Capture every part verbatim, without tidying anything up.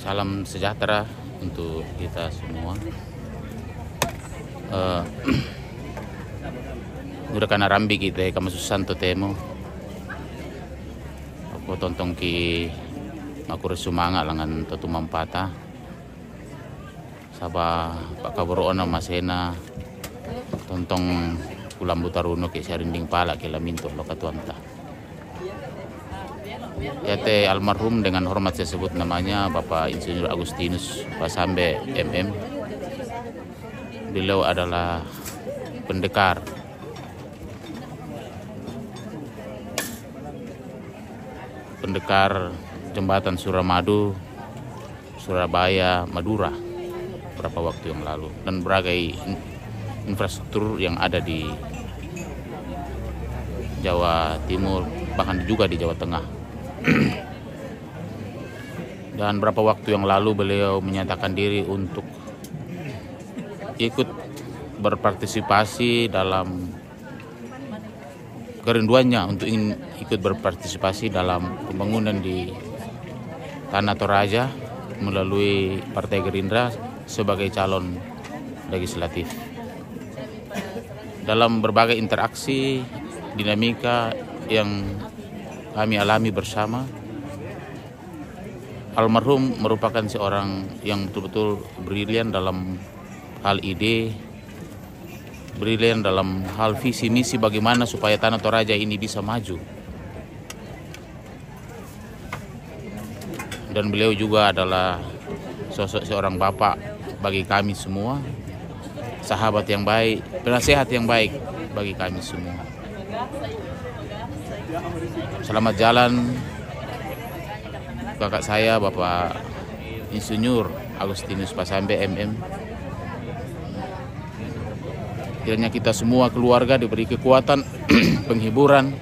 Salam sejahtera untuk kita semua. Eh, udah kana rambi kita, kama susah totemo. Aku tontong ki makure sumanga langan totu mampata. Saba pakaboro ona masena tontong kulambu taruno ke sarinding pala ke laminto lo katuanta. Yate almarhum dengan hormat saya sebut namanya Bapak Insinyur Agustinus Pasambe M M. Beliau adalah pendekar pendekar jembatan Suramadu, Surabaya, Madura beberapa waktu yang lalu, dan berbagai in- infrastruktur yang ada di Jawa Timur, bahkan juga di Jawa Tengah. Dan beberapa waktu yang lalu beliau menyatakan diri untuk ikut berpartisipasi dalam kerinduannya untuk ingin ikut berpartisipasi dalam pembangunan di Tanah Toraja melalui Partai Gerindra sebagai calon legislatif. Dalam berbagai interaksi, dinamika yang kami alami bersama, almarhum merupakan seorang yang betul-betul brilian dalam hal ide, brilian dalam hal visi misi bagaimana supaya Tanah Toraja ini bisa maju. Dan beliau juga adalah sosok seorang bapak bagi kami semua, sahabat yang baik, penasehat yang baik bagi kami semua. Selamat jalan kakak saya, Bapak Insinyur Agustinus Pasambe, M M. Kiranya kita semua keluarga diberi kekuatan, penghiburan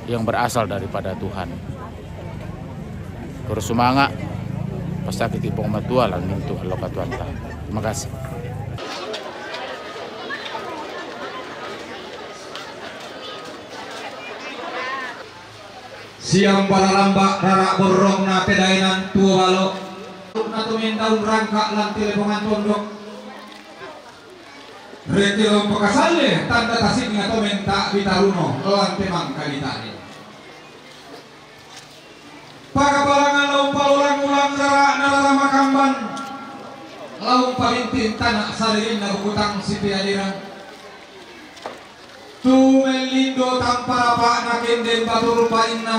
yang berasal daripada Tuhan. Terus semangat, pasal kita pengmatua lah mintu Allah Tuhan. Terima kasih. Siang pararamba rara borrong na pedainan tuo balo. Na tomen daun rangka lan te lepongan tondok. Rete lo pakasalle tanda tasik na tomen ta bitaruno lan te mangkalitani. Pakapalangan laung palolang ulang rara na rara makamban. Laung pabintin tana saririnna bukutang sipialiran. Tu mellindo tampa rapa na kenden batu rupa inna.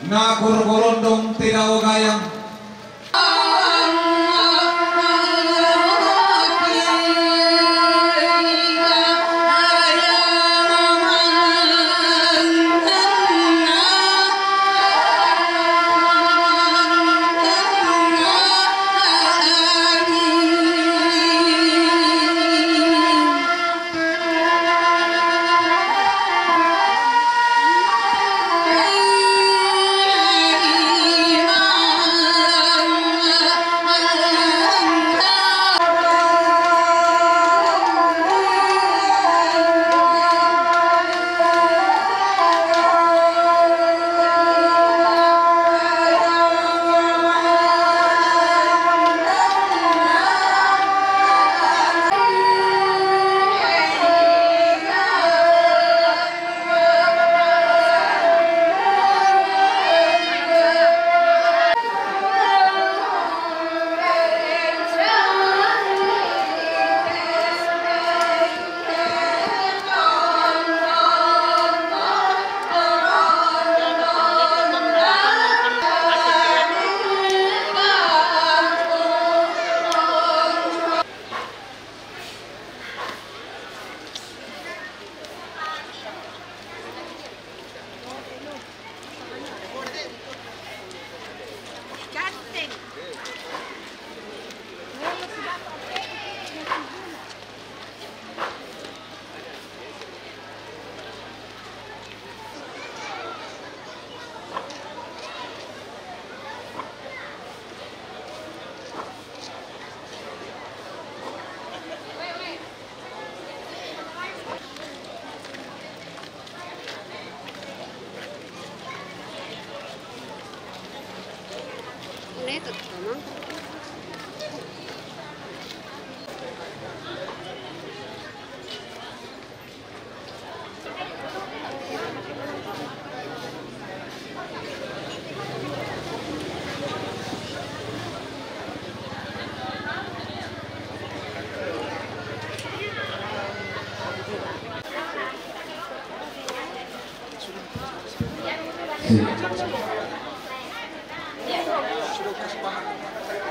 Na korgorondong te dao gayang.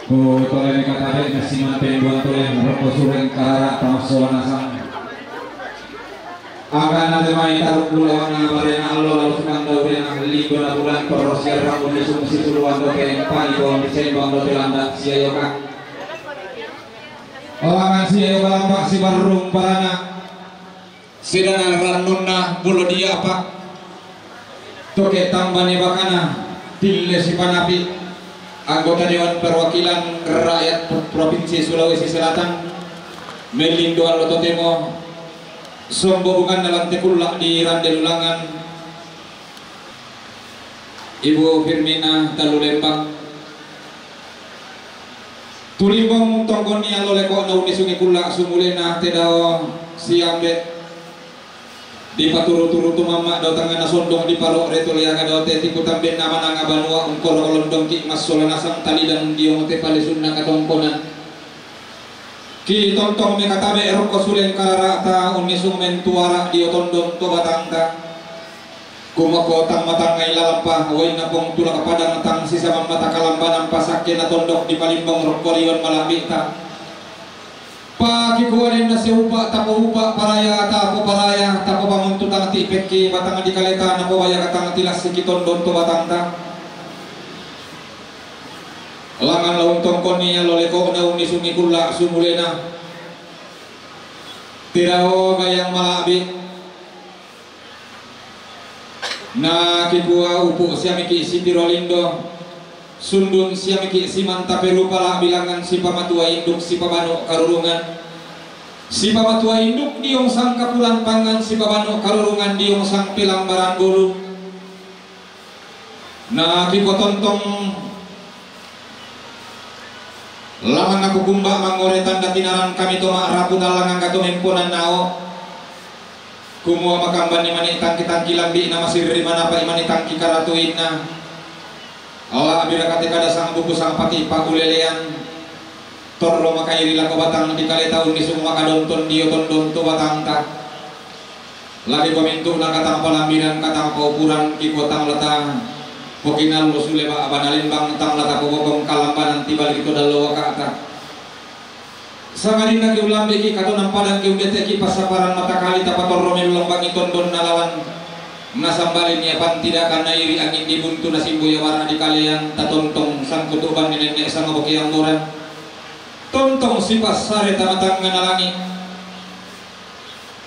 Ko tole ni katabe na siman pembuan tole roko sureng karara tamas sola nasang. Angkana te mai taruk bulawana barena allo lalu sukang daurena lindo na bulan perosiar ramun di sungsi suluan dote pani bon di sembang dote landa sia yoka. Olangan sia yoka lambak si barrung barana. Sidana rannunna bulo diapa. Toke tambane bakana tille sipanapi. Anggota Dewan Perwakilan Rakyat Provinsi Sulawesi Selatan, mellindo allo totemo sombo bukanna lante kulla di rande lulangan Ibu Firmina Talulembang. Tulimbong tonggonni allo leko na unni sungi kulla sumulena tedao siambe. Dipaturu-turu tu mamma do tangana sondong diparo reto liaga do te tiku tambenna mananga banua ungkoro kolondong ki massola nasang talidan diong te pale sunna katongkonan. Ki tontong me katabe rokko suleng kararata unni sung mentuara dio tondong to batangta. Kumoko tang matangai lalampa wainna pong tulak padang tang sisa mamata kalambanan pasakke na tondok dipalimbong rokko rion malambita. Pakikuanen na seupa tapo upa paraya tapo paraya tapo bangun tu tang ti pekki batang di kaleta napo waya katang ti lassiki tondon to batangta. Langan laung tongkon ni allo leko' naung ni sungi kulla' sumulena. Tedao gayang mala'bi'. Na kikua upu' siamiki' sitiro lindo, sundun siamiki' simanta perupa la'bi langan sipamatua induk sipabanu' karurungan, sipamatua induk diyong sangkapulan pangan sipabanu' karurungan diyong sangpelambaran bolu. Na kipotontong langan aku kumba' mangore tanda tinaran kami to ma'rapu tallangan kato memponan nao. Kumua makamban ni mani' tangki-tangki lambi'na masirri manapa'i mani' tangki karatuinna. Ala' birakate kada sang buku sang pati pa'ulelean. Torro makairi lako batang di kale taun ni sung makadonton diyo tondon to batangta. Lagi pamintu'na katang palambiran katang paupuran kiko tang lata pokinallo sule ba' banalembang tang lata pobokong kalambanan tibali to dallo waka'ta. Sangadinna kiulambeki kato nampadang kiundete'ki passaparan matakali tapatorro mellong bangi tondon nalalan. Nasambali niya pantidaka nairi angin dibuntu nasimbu ya wara' di kalean tatontong sangkutu banni nenne' sangoboki amburan. Tontong sipassare tamatangnga nalangi'.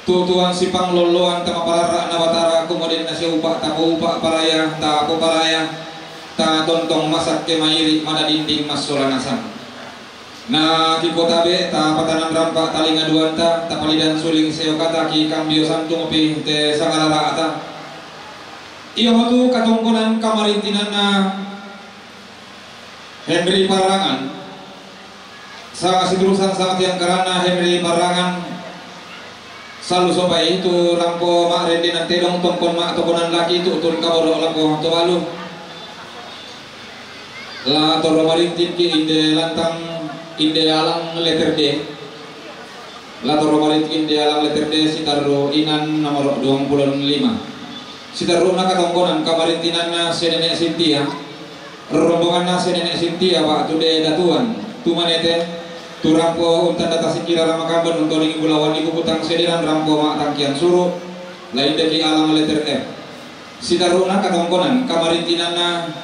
Tutuan sipanglolloan tamaparara'na Batara kumodenna siupa' tapoupa' paraya tapoparaya tatontong masakke mairi' madadinding massola nasang. Na kikotabe' tapatanan rampa' talinga duanta tapalidan suling seokata kikambio santung pi te sangarara'ata. Iyamotu katongkonan kamarintinanna Henry Parrangan. Sanga siturusan sanga tiang karana Henry Parrangan. Salu sopai tu rampo ma'rendenan tedong tongkon ma'tokonan laki tu tun kaboro' lako to balu. La torro marintinki inde lantang inde alang letter D. La torro marintinki inde alang letter D sitarru inan nomoro duang pulon lima. Sitarru'na katongkonan kamarintinanna si Nene' Sintia. Rombonganna si Nene' Sintia, Pak, tu de datuan, tu manete, tu rampo untanda tasikira ramakamban untoding bulawan ibu kutang sederan rampo ma'tangkian suru', laindeki alang letter F. Sitarru'na katongkonan kamarintinanna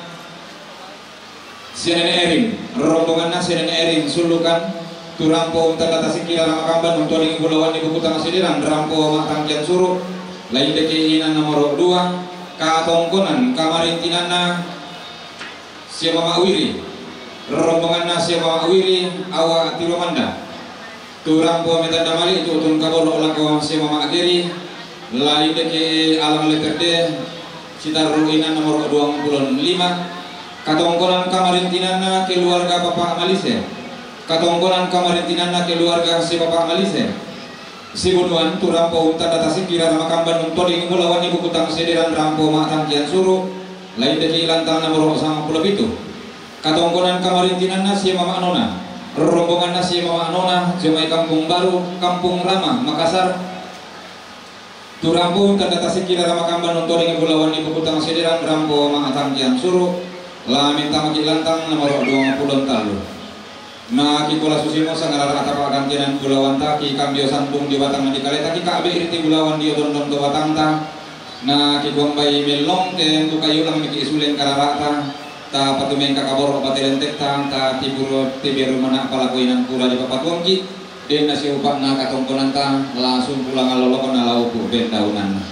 si Nene' Erin, rombonganna si Nene' Erin, Sullukan, tu rampo untanda tasikira ramakamban untoding bulawan ibu kutang sederan rampo ma'tangkian suru', laindeki inan nomoro dua, katongkonan kamarintinanna Sia Mama' Wiri, rombonganna Sia Mama' Wiri, Awa' Tiromanda. Tu rampo metanda mali' tu tun kaboro' lako Sia Mama' Geri, laindeki alang letter D, sitarru inan nomoro duang pulon lima, katongkonan kamarintinanna keluarga Papa' Malise. Katongkonan kamarintinanna keluarga si Papa' Malise. Sibunuan tu rampo untanda tasikira ramakamban untoding bulawan ibu kutang sederan rampo ma'tangkian suru', laindeki lantang nomoro sangpulo pitu. Katongkonan kamarintinanna Sia Mama' Nona, rombonganna Sia Mama' Nona, jomai Kampung Baru, Kampung Rama, Makassar. Tu rampo untanda tasikira ramakamban untoding bulawan ibu kutang sederan rampo ma'tangkian suru', la mentamaki lantang nomoro duang pulon tallu. Na kikola susimo sangarara'ta pa'gantianan bulawanta kikambio santung di batang di kaleta kika'be' ri ti bulawan dio tondon to batangta. Na kikombai mellong te tu kayulang miki suleng karara'ta, ta patumengka kaboro' patelentekta, ta tiburu tiberu mana' palaku inan pura di papatuangki, denna siupa'na katongkonanta, la sumpulang allo loko na laupu' pendaunanna.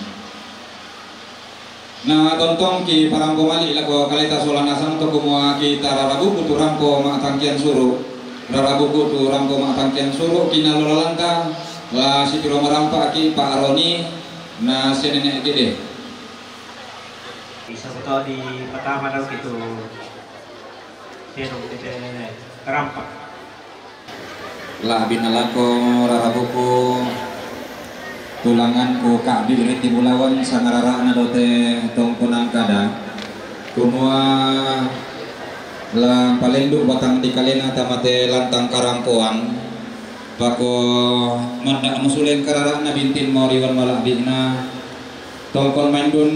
Na tontong ki parampo mali' lako kaleta sola nasang to kumua ki tararabuku tu rampo ma'tangkian suru', rarabuku tu rampo ma'tangkian suru' kinallo lalanta, la sitiro marampa' ki pa'roni na si Nene' Gede. Isa to di patama dau kitu tedong tete rampa'. La'binna lako rarabuku tulanganku ka'bi' ri ti bulawan sangarara'na dote tongkonan kada, kumua la palendu' batang di kalena tamate lantang karampoan, pako manda' musuleng karara'na bintin moriwan mala'bi'na tongkon maindun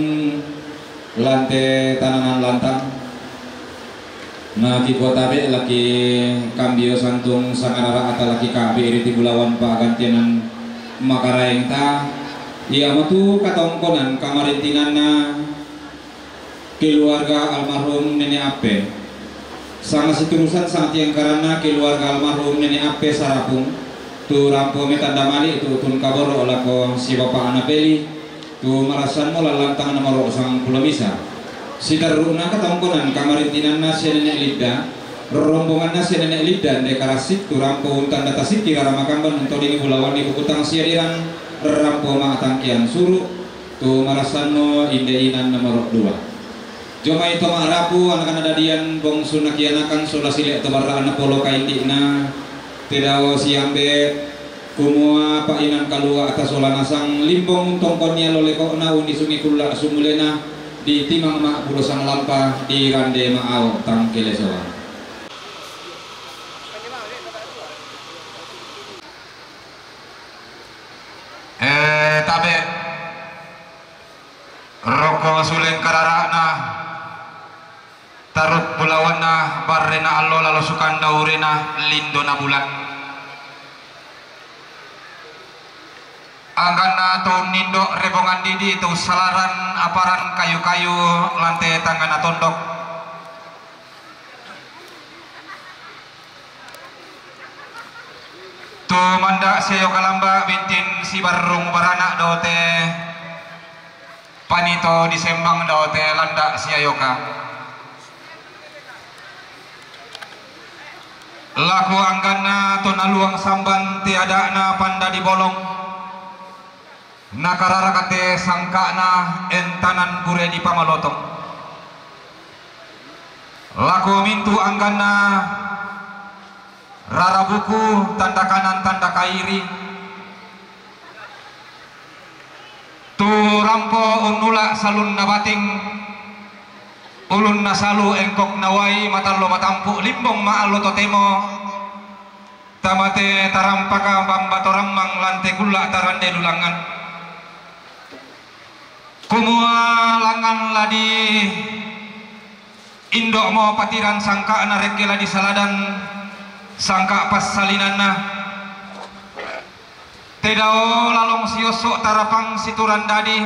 lante tananan lantang. Na kikotabe' laki kambio santung sangarara'ta laki ka'bi' ri ti bulawan pa'gantianan makaraengta, iyamotu katongkonan kamarintinanna keluarga almarhum Nene' Appe. Sanga siturusan sanga tiangkaranna keluarga almarhum Nenek Appe Sarapung, tu rampo metanda mali tu tun kaboro lako si bapakna Peli, tu marassanmo lallantang nomoro sangpulo misa. Siterru'na katongkonan kamarintinanna sia Nenek Lidda, rombonganna sia Nenek Lidda nde karassi tu rampo untanda tasikki rara makamban untodingi bulawanni bukutang sia dirang, rampo ma'tangkean suru, tu marassanno inde inan nomoro dua. Jomai to ma'rapu anakna dadian bongsunna kianakan sola sile to barra'na polo kaindi'na, te dao siambe, kumua pa'inan kalua ta sola nasang limbong untongkonni allo leko'na undisungi kulla sumulena, ditimang ma'pulo sanglampa dirande ma'ao tangkelesoan. Eh, tabe. Rokko suleng karara'na, taruk bulawanna barrena allo lalo sukanda urena lindona bulan. Angkanna to unnindo rebongan didi to ussalaran aparan kayu-kayu lante tangngana tondok. Tu manda siayo kalamba bintin sibarrung baranak dote. Panito disembang dote landa siayoka. Laku angganna to naluang samban tiadakna panda di bolong. Nakararaka te sangka'na entanan bure dipamalotong. Lako mintu angganna rara buku tanda kanan tanda kairi. Tu rampo unnula salunna bating, ulunna salu engkokna wai matallo matampu limbong ma'allo totemo. Tamate tarampaka bamba torammang lante kulla tarande lulangan. Kumua langan ladi indo'mo patiran sangka'na rekke ladi saladan sangka passalinanna. Tedao lalong siosso tarapang siturang dadi.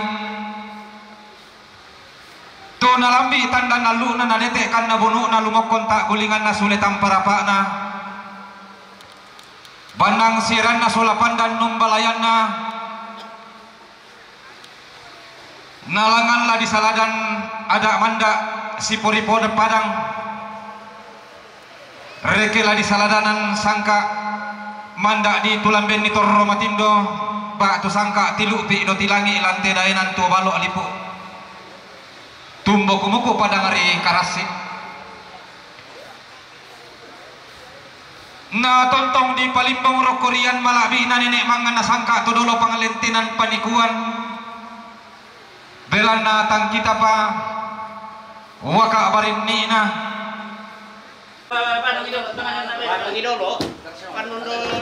Tu nalambi tanda nallu'na nadete kanna bunu'na lumokkon ta'gulinganna sule tampa rapa'na. Bannang siranna sola pandan numbalayanna. Nalangan ladi saladan ada manda sipori podeng padang. Reke ladi saladanan sangka manda di tulambenni torro matindo, batu sangka tilupi do tilangi lante daenan tuo balo lipu. Tumbo kumuku padang ri karassi. Na tontong di palimbong rokko rian malabina nenek mangan na sangka to dolo pangalentenan panikuan. Belanna tangkitapa waka barinni'na. Panungi dolo, panungi dolo. Panungi dolo.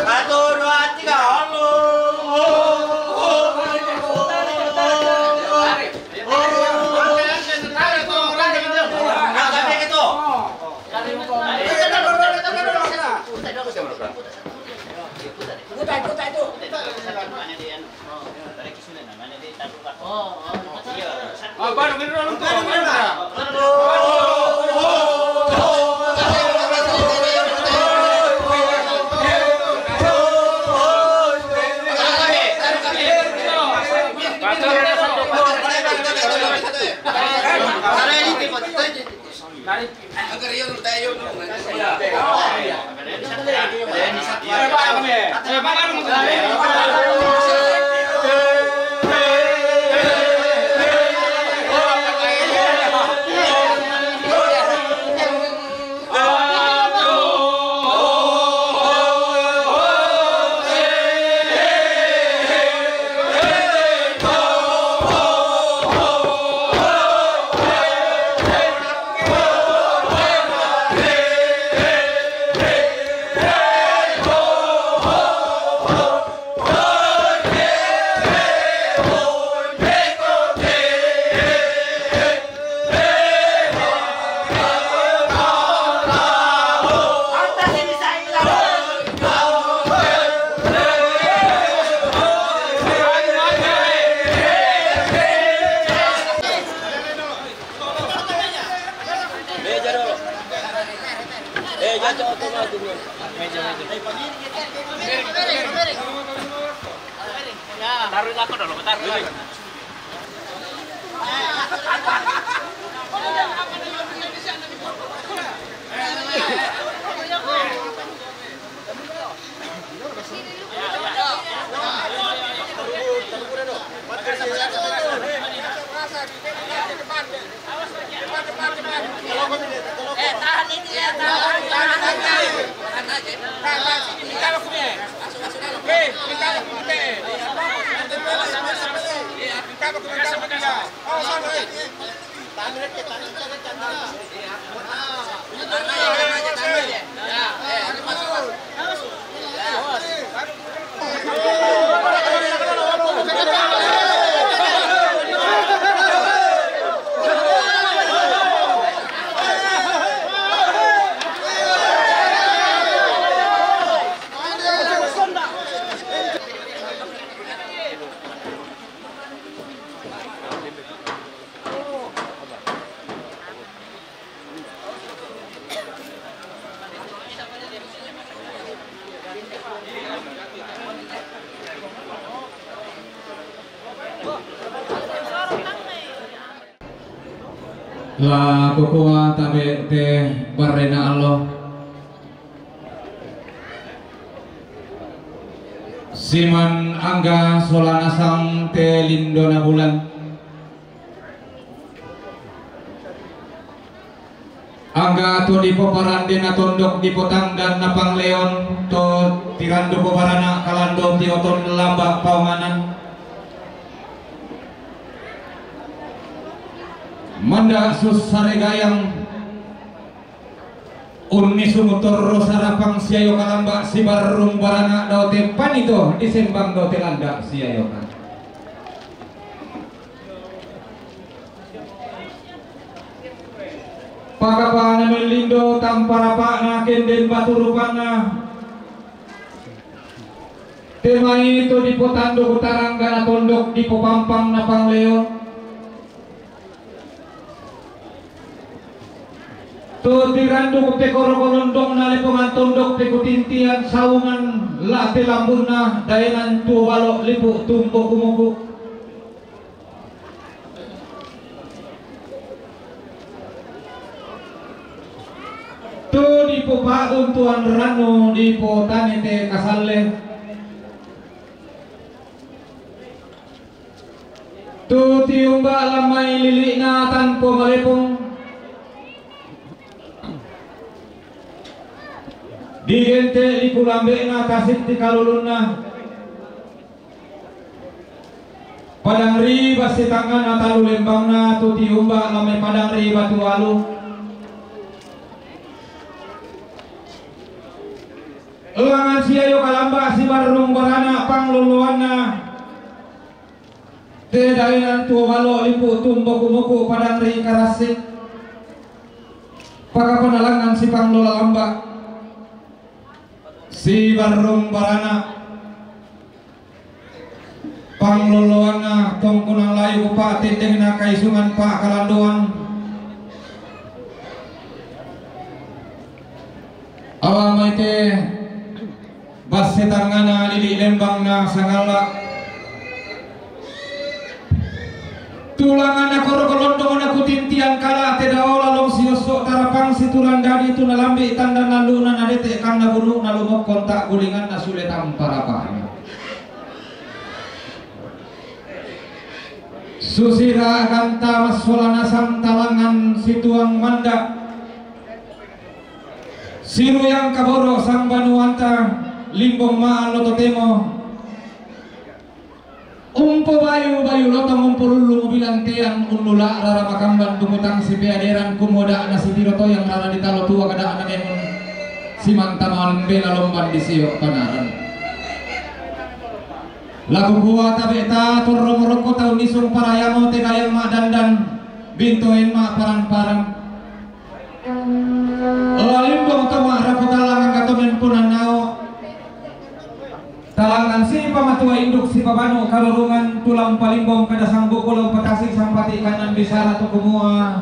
Satu, dua, tiga. Taruh aku dulu, taruh. La kukua tabe' te barrena allo. Siman angga sola nasang te lindona bulan. Angga to dipoparandena tondok dipotangdanna pangleon, to tiranduko barana kalando tioton lamba paonganan. Manda sussare gayang unni sumutorro sarapang siayo kalamba sibarrung barana dao te panito disembang dao te landa siayo ka. Pakapana mellindo tampa rapa'na kenden batu rupanna. Temai to dipotanduk tarangga na tondok dipopampang na pangleo. To tiranduk pekoro kolondong na lepongan tondok pekutintian saungan la te lambunna daenan tuo balo lipu tumbo kumuku. Tu dipopa'un tuan rannu dipotane te kasalle. Tu tiumba lammai lili'na tanpo malepung. Digente lipu lambe'na tasik tikalulunna. Padang ri basse tangngana talu lembangna tu tiumba lammai padang ri batu alu. Langan siayo kalamba sibarrung barana panglolloanna. Te daenan tuo balo lipu tumboku-muku padang ri karassik. Pakapana langan sipanglola lamba. Sibarrung barana. Panglolloanna tongkunang layu pa'tendengna kaisungan pa'kalandoan. Awa mai te basse tangngana lili lembangna sangalla. Tulanganna koroko londongna kutintian kala te dao lalong siosso tarapang situran dadi tu nalambi tanda nalluna nadete kanna bunu nalumokkon ta'gulinganna sule tampa rapa'na. Susira ganta massola nasang talangan situang manda. Siruyang kaboro sang banuanta limbong ma'allo totemo. Umpo bayu-bayu lotong umpo lullu mobilantean unnula rara makamban tumutang sipeaderan kumoda'na sitiro toyang rara ditalo tua gada'na memon simanta malembe lalomban disio panaran. Laku kua tabe' ta torro morokko tau nisung parayamo te gayang ma'dandan bintoen ma'parang-parang. Lalimbong to ma'rapu talang angka to mempunan nao. Talangan sipa matua induk sipa banu kalurungan tulang palimbong kada sangguku lau patasi sampati kanan bisara to kumua.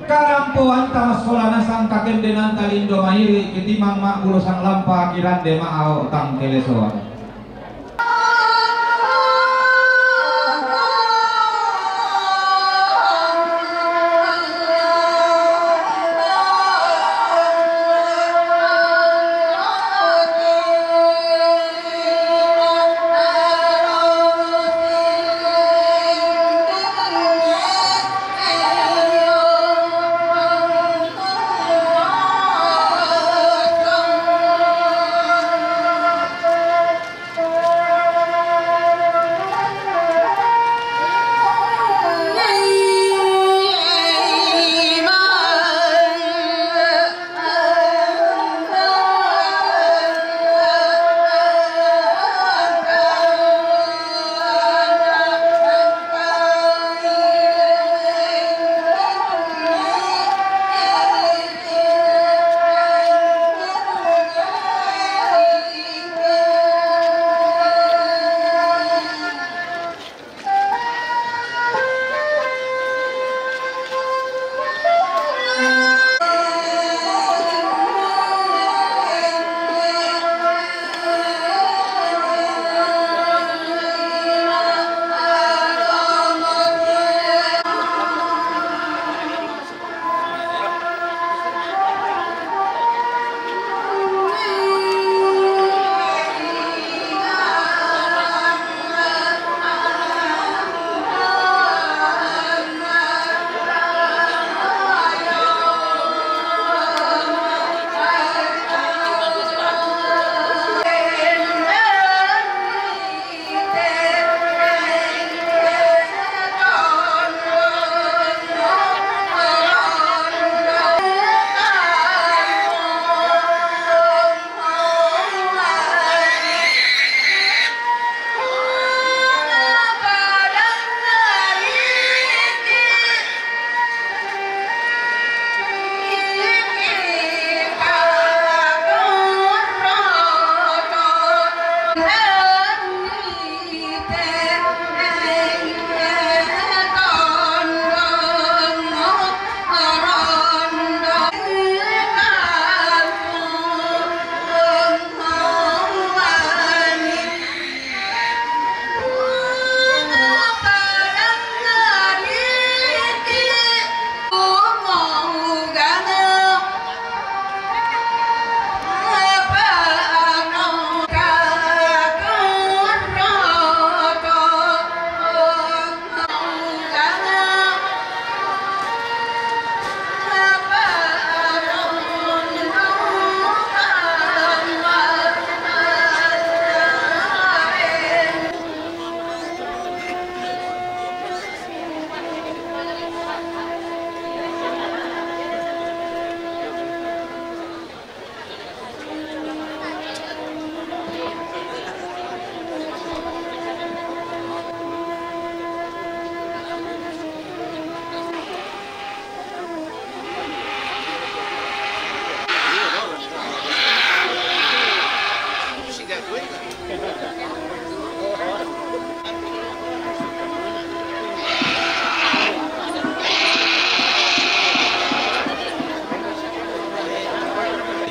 Karampoanta massolanan sangkakendenanta lindo mairi, ketimang ma'bulo sanglampa kirande ma'ao tangkelesoan.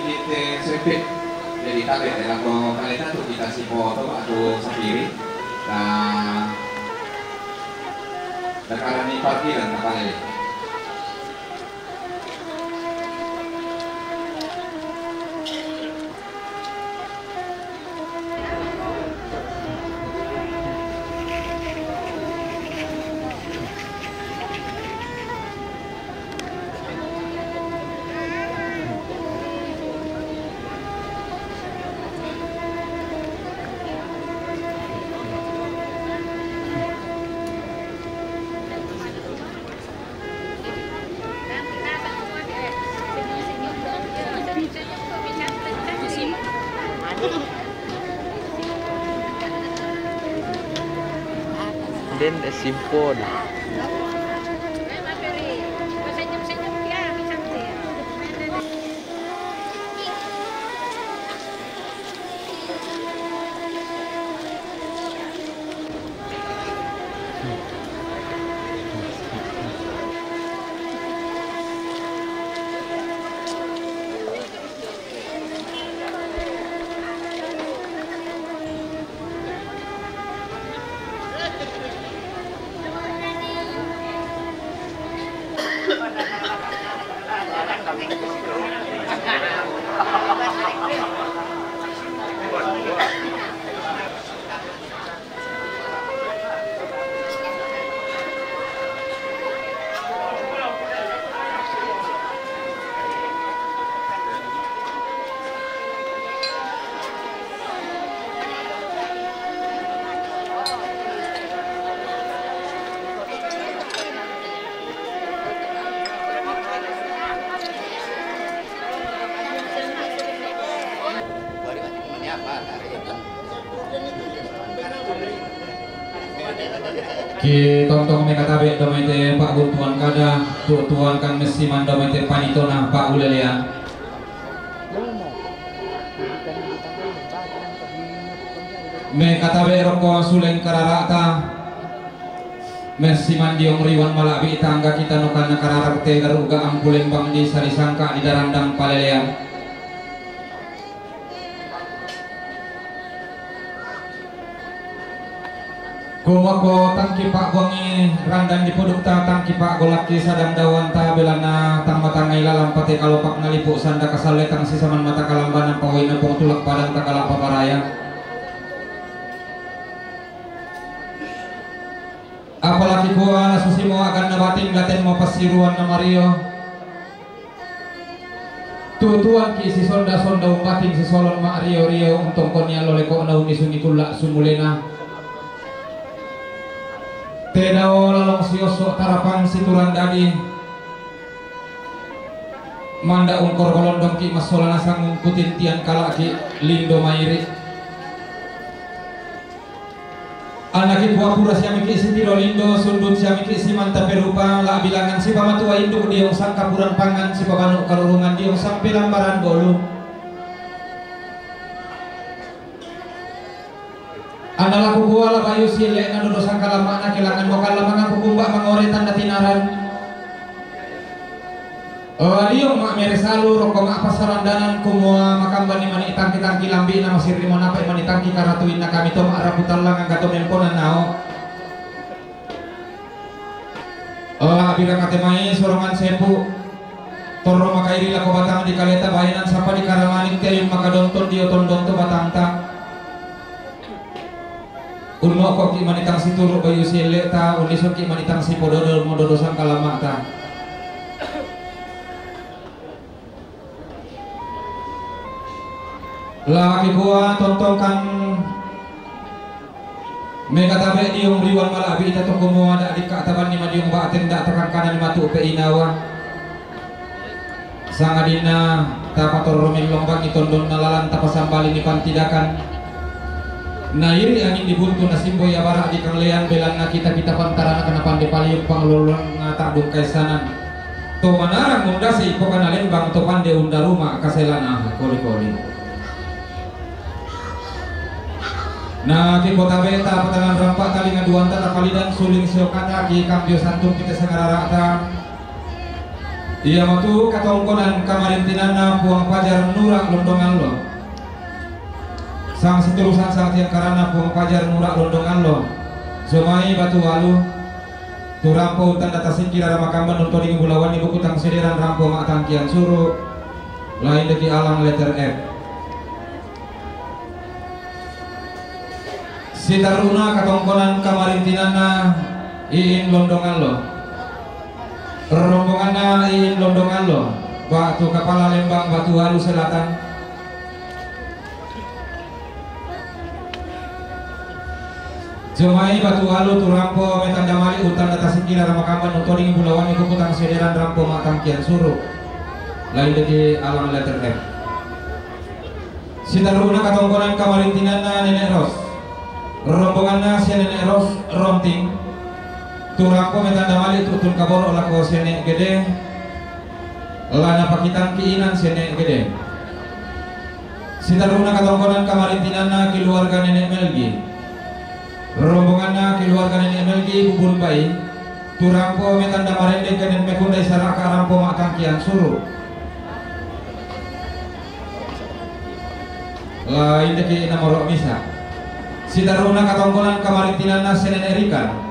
Ite sempit. Jadi, tabe, ya, kalau kalian tuh kita si foto atau sendiri. Nah, sekarang ini parkiran, apa lagi? Den, eh, simpon. Kitontong me' katabe' duma'in te pa'buntuan kada, tu'u-tu'uhan kan messiman duma'in te panitona pa'ulelean. Me' katabe' roko suleng karara'ta, messiman diyong riwan mala'bi' tangga kita nokan nakarara'te daru' ga' ampu lembang di sali sangka' di darandang palelean. Kumu ko tangki pa'buwangi randan di pudukta, tangki pa'golakki sadang dawanta, belanna tang matangai lalan pate kalopak nalipu' sanda kasalletang sisaman mata kalambanan pawaina pong tulak padang takala' paparaya. Apalaki kuwa' na susi mo agan na bating daten mo passiruwan na mariyo. Tu'u-tu'uhan ki' si sonda-sonda umbating si solon ma'riyo-riyo untong koniya loleko' na umisungi kulla' sumulena. Tedawo lalong si osso' tarapang si turandadi. Manda' ungkor golondong ki' massola nasang ungkutin tiyan kala' ki' lindo mairi'. Anaki' kuwa' pura siyamiki' si tido lindo, sundun siyamiki' si manta perupa, la' bilangan si pamatuwa induk diyong sangkapuran pangan, si pabanu' karurungan diyong sampe lambaran bolu. Analaku kuwa' la bayu si elle'na dodo sangkalama'na kelangan mo kallamangan kukumba' mangore tanda tinaran. Liyong ma' mere salu roko ma' passalandanan kumuwa' makamban ni mani' tangki-tangki lambi'na masirri mo napa'i mani' tangki karatuwinna kami to ma'rapu tallang angga to memponan nao'. Abira kate mai sorongan sepu' torro makairi lako batang di kaleta baenan sapa di karamanik te ayun makadonton diyo tondon to batangta. Unno'ko' ki' manitang situru' bayu si elle'ta, unniso' ki' manitang sipododo mododo sangkalama'ta. Laki kuwa' tontongkan me' katabe' diyong riwan mala'bi'ta to kumuwa' da' dikka' tabanni madiyong ba'aten da' takangkanan matu' pe inawa. Sangadinna tapatorro mellong bang i tondonna lalan tapasambalin i pantidakan. Na iri angin di buntu na simboy abara' di kangleyan belanna kita-kita pantarana kana pande paliyuk panglolongan ta'dung kaissanan. To manarang undase i pokana lembang to pande undaruma kaselana koli-koli. Na ki' ko tabe' ta patanan rampa' talinga duwanta tapalidan suling siyo kata ki' kambyo santung kite sangarara'ta. Iya matu katongkonan kamarintinanna Puwang Pajar Nura' Londongan Lo. Sang situlusan sang tiyangkaranna Puwang Pajar Nura' Londongan Lo. Somai Batu Walu. Tu rampo tanda tasingkira ramakamban untoding bulawan ni buku tang sederan rampo ma' tangkiyan suru'. Lain deki alang letter F. Sitarru'na katongkonan kamarintinanna Iin Londongan Lo. Rombonganna Iin Londongan Lo, batu kapala lembang Batu Walu Selatan. Jomai Batu Walu tu rampo metanda mali' utanda tasingkira ramakamban untoding bulawan ni kukutang sederan rampo ma' tangkiyan suru'. Lain deki alang letter F. Sitarru'na katongkonan kamarintinanna Nene' Ros. Rombonganna si Nene' Ros Ronting. Tu rampo metanda mali' tu'tun kaboro' lako si Nene' Gede. Lana pakitang ki'inan si Nene' Gede. Sitarru'na katongkonan kamarintinanna keluarga Nene' Melgi. Rombonganna keluarga Nene' Melgi Bubun Bai. Tu rampo metanda marende kenen mekunda isaraka rampo ma' tangkiyan suru'. Lain deki ina moro' misa. Sitarru'na katongkonan kamarintinanna si Nene' Rikar.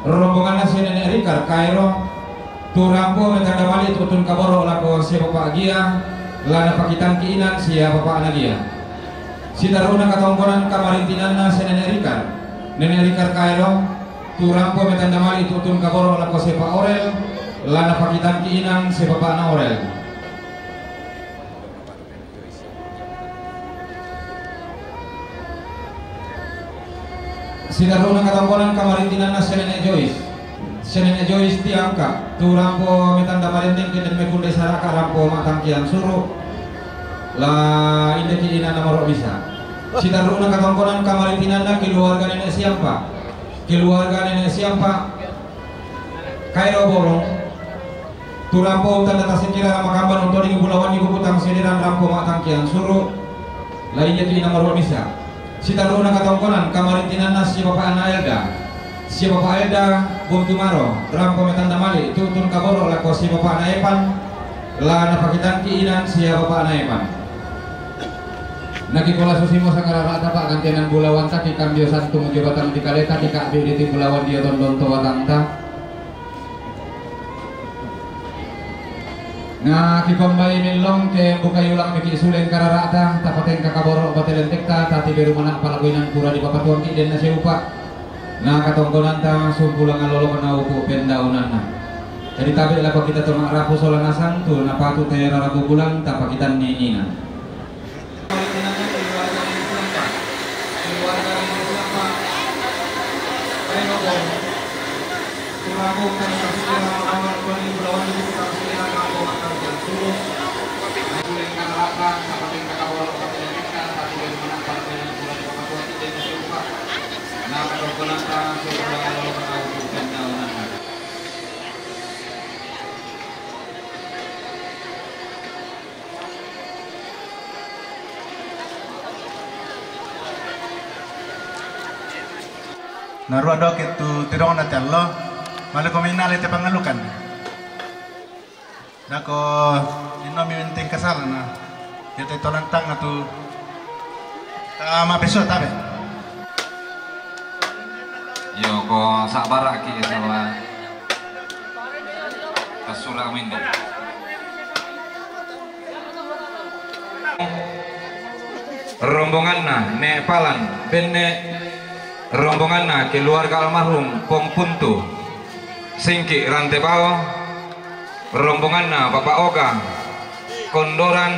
Rombonganna si Nene' Rikar Kairo. Tu rampo metanda mali tu'tun kaboro' lako sia bapa' gia, la napakitangki' inan sia bapa'na gia. Sitarru'na katongkonan kamarintinanna sia nene' Rikar. Nene' Rikar kaelo, tu rampo metanda mali tu'tun kaboro' lako sia bapa' Orel, la napakitangki' inan sia bapa'na Orel. Sitarru'na katongkonan kamarintinanna sia nene' Joyce. Sia nene' Joyce tiangka'. Tu rampo metanda marendeng kende mekundai saraka rampo ma'tangkian suru'. La indeki' inan namaro' bisa. Sitarru'na katongkonan kamarintinanna keluarga nene' Siampa. Keluarga nene' Siampa. Kairo bolong. Tu rampo tanda tasikira ramakamban untoding bulawan di buku tang siniran rampo ma'tangkian suru'. La indeki' inan namaro' bisa. Sitarru'na katongkonan kamarintinanna sia bapa'na Elda. Sia bapa' Elda, buntu maro, rampo metanda mali, tu'tun kaboro' lako sia bapa'na Epan, la napakitangki' inan sia bapa'na Epan. Nakikola susimo sangarara'ta pa'gantianan bulawanta, kikambio santung dio batang di kaleta, kika'bi' diti bulawan dio tondon to batangta. Na kipambai mellong ke bukai ulang miki' sule karara'ta, tapatengka kaboro' bate lentekta, tatiberu mana'pa lako inan pura dipapatuangki' denna sia upa'. Na katongkonanta sumpulang allolokna upu' pendaunanna. Jadi tabe' lako kita to ma'rapu sola nasang tu napatu te rarapu bulang tapakitanni inan. Narua doke tu tedongna te allo, male komi nale te pangalukan. Dako inno mi wenteng kasalana. Iya te tolantang tu. Tama beso tabe. Iyo ko sabaraki sama. Kasura mende. Rombonganna Ne' Palan, benne rombonganna keluarga almarhum Pong Puntu, Singki' Rantebao, rombonganna Bapa' Oga, Kondoran.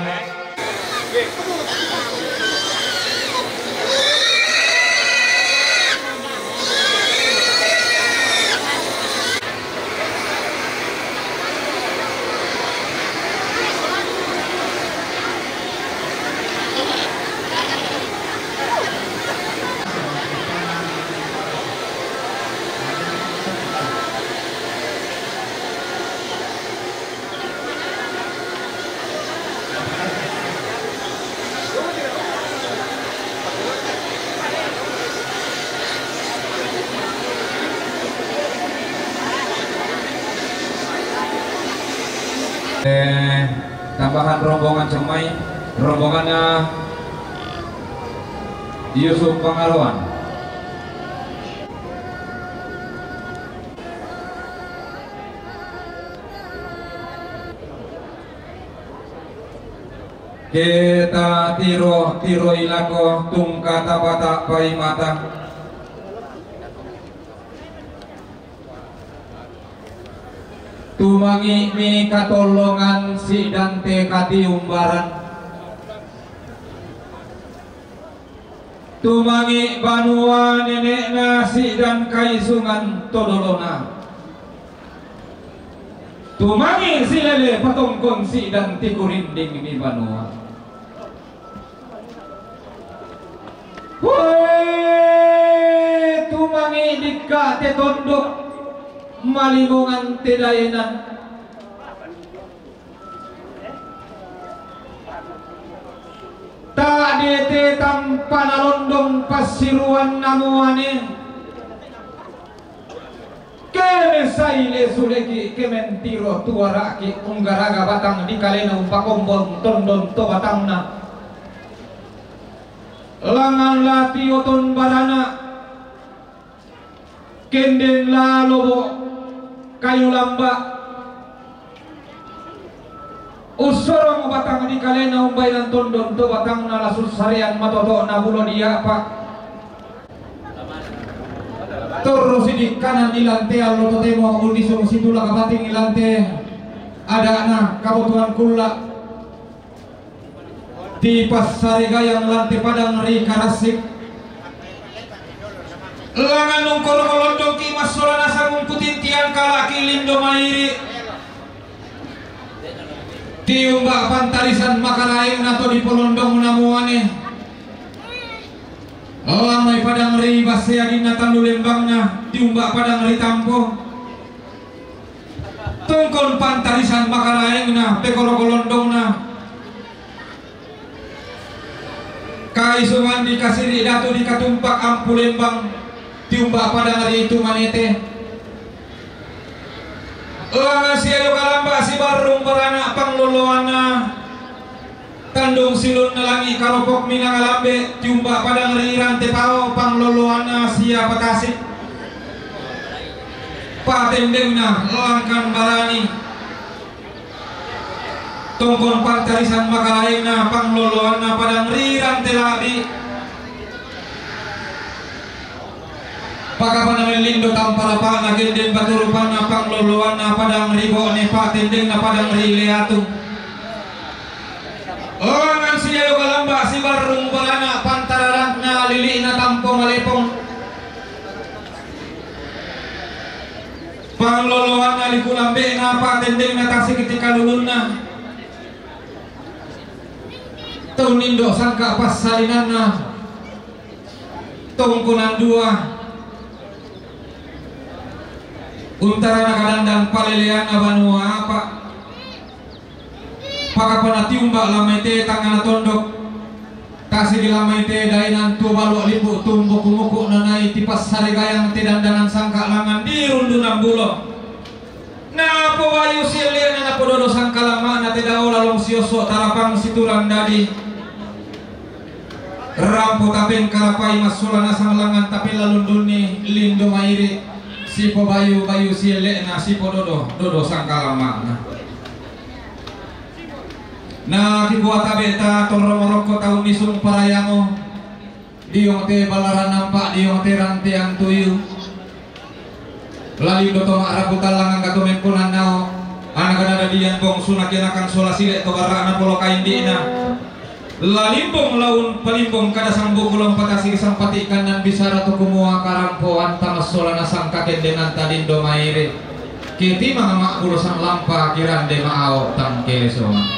Eh, tambahan rombongan Cemmai, rombonganna Yusuf Pangaroan. Ke tatiro-tiroi lako tungka tapata'pai mata. Tumangi'mi katollongan si'dante katiumbaran. Tumangi' banua nene'na si'dan kaisungan to dolona. Tumangi' silele patongkon si'dan tikurinding mi banua. Hoe, tumangi' dikka' te tondok, malimongan te daenan. Ta'de te tampa nalondong passiruanna muane. Ke mesai lesuleki', ke mentiro tuara'ki', unggaraga batang dikalena umpakombong tondon to batangna. Langan la tio ton barana. Kendeng la lobo' kayu lamba', Ussorong batang di kalena umbai lan tondon to batangna, la sussarian matoto'na bulo diapa. Torro sidikkanan ilante allo totemo unnisung situla kapating ilante ada'na kabotoan kulla. Ti passarigayang lante padang ri Karassik. Langan ungkoro kolondongki massola nasang ungkutintian kalaki lindo mairi. Tiumba pantarisan makaraengna to dipolondongna muane. Lamai padang ri Basse adinna tallu lembangna, tiumba padang ri Tampo. Tungkon pantarisan makaraengna, pekoro kolondongna. Kaisungan di kasiri datu di katumpak ampu lembang, tiumba padang ri Tumanete. Langan siayo kalamba sibarrung barana pangloloanna. Tandung silunna langi karopok minanga lambe, tiumba padang ri Rante Pao pangloloanna sia patasik. Patendengna langkan barani. Tongkon pantarisan makaraengna pangloloanna padang ri Rante Labi. Pakapana mellindo tamparapana gendeng baturupanna pangloloanna padang ri Bone, patendengna padang ri Leatung. Langan siayo kalamba sibarrung barana pantararangna lili'na Tampo Malepong. Pangloloanna liku lambena, patendengna tasik ti kalulunna. Tau nindo sangka passalinanna. Tongkonan dua. Untarana kadandang paleleanna banua apa. Pakapana tiumba lamai te tangngana tondok. Tasigi lamai te dainan tuo balo lipu tumbo kumuku nanai ti passarigayang te dandanan sangka langan di rundunan bulo. Napobayu sielle'na napododo sangkalamma'na te dao lalong siosso tarapang situran dadi. Rampo tapengkarapai massola nasang langan tapellalundunni lindo mairi. Sipobayu-bayu sielle'na sipododo-dodo sangkalamma'na. Na kikua tabe'ta torrong rokko tau nisung parayamo. Diong te balaran nampa, diong te rantean tuyu. Lalindo to ma'rapu tallang angka to mekkonan nao. Ana kada dadian bong suna kenakan sola sile to barra'na polo kaindi'na. Lalimbong laun palimbong kada sambuku lompa tasigi sampati kannan bisara to kumua karampoan tamassola nasang kakendenanta dindo mairi. Keti manga ma'bulo sang lampa kirande ma'ao tangkelesongan.